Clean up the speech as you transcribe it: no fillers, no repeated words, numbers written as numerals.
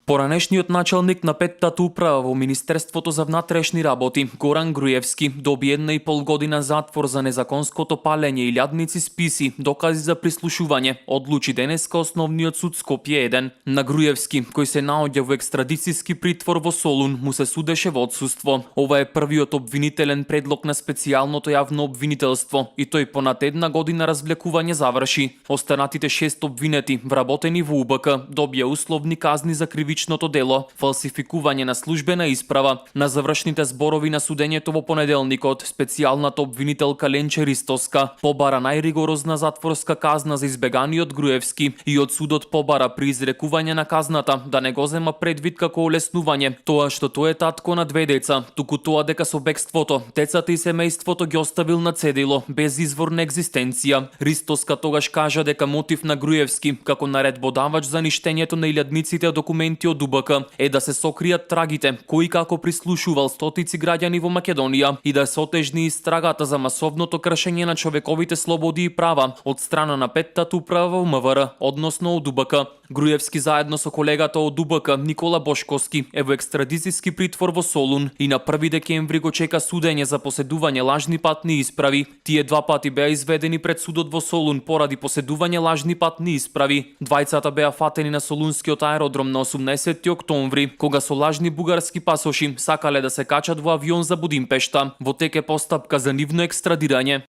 Поранешниот началник на петтата управа во Министерството за внатрешни работи, Горан Груевски, доби 1,5 година затвор за незаконското палење и илјадници списи, докази за прислушување, одлучи денеска Основниот суд Скопје 1. На Груевски, кој се наоѓа во екстрадицијски притвор во Солун, му се судеше во отсуство. Ова е првиот обвинителен предлог на специјалното јавно обвинителство и тој понад 1 година развлекување заврши. Останатите 6 обвинети, вработени во УБК, добија условни казни за кривичното дело, фалсификување на службена исправа. На завршните зборови на судењето во понеделникот, специјалната обвинителка Ленче Ристоска побара најригорозна затворска казна за избеганиот Груевски и од судот побара при изрекување на казната да не го зема предвид како олеснување тоа што тој е татко на 2 деца, туку тоа дека со бегството децата и семејството ги оставил на цедило без изворна екзистенција. Ристоска тогаш кажа дека мотив на Груевски како наредбодавач за ништењето на илјадниците документи од УБК е да се сокријат трагите кои како прислушувал стотици граѓани во Македонија и да се отежни истрагата за масовното кршење на човековите слободи и права од страна на петтата управа во МВР, односно од УБК. Груевски заедно со колегата од УБК Никола Бошковски е во екстрадицијски притвор во Солун и на 1 декември го чека судење за поседување лажни патни исправи. Тие 2 пати беа изведени пред судот во Солун поради поседување лажни патни исправи. Двајцата беа фатени на Солунскиот аеродром на 18 октомври, кога со лажни бугарски пасоши сакале да се качат во авион за Будимпешта. Во тек е постапка за нивно екстрадирање.